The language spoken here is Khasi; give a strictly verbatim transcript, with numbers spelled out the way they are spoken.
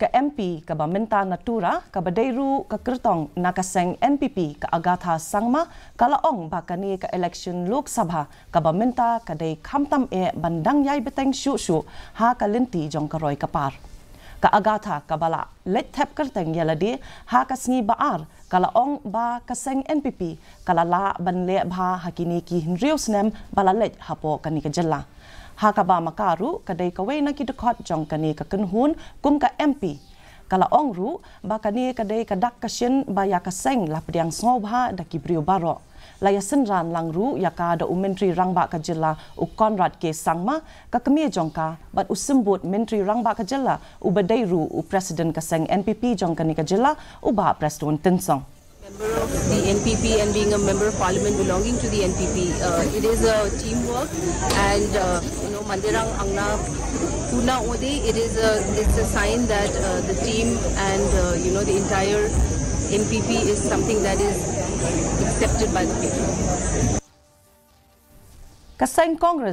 Ka M P kaba mynta na Tura, kaba dei ruh ka kyrtong na ka seng N P P, ka Agatha Sangma, ka la ong ba kane ka election Lok Sabha kaba mynta ka dei khamtam eh ban dang ïai bteng shuh shuh ha ka lynti jong ka roi ka par. Ka Agatha kaba la leit thep kyrteng ïa lade ha ka sngi ba ar, ka la ong ba ka seng N P P ka la lah ban leh bha ha kine ki hynriew snem ba la leit hapoh kane ka jylla. Ha kaba ma ka ruh ka dei kawei na ki dkhot jong kane ka kynhun kum ka M P. Ka la ong ruh ba kane ka dei ka dak ka shin ba ïa ka seng la pdiang sngewbha da ki briew baroh. La ïa synran lang ruh ïa ka da u Myntri Rangbah ka jylla u Conrad K Sangma, ka kmie jong ka bad u symbud Myntri Rangbah ka jylla uba dei ruh u President ka seng N P P jong kane ka jylla, u Bah Prestone Tynsong. Member of the N P P and being a member of parliament belonging to the N P P, uh, it is a teamwork, and uh, you know, Mandirang Angna Puna Ode, it is a, it's a sign that uh, the team and uh, you know, the entire N P P is something that is accepted by the people. Ka seng Congress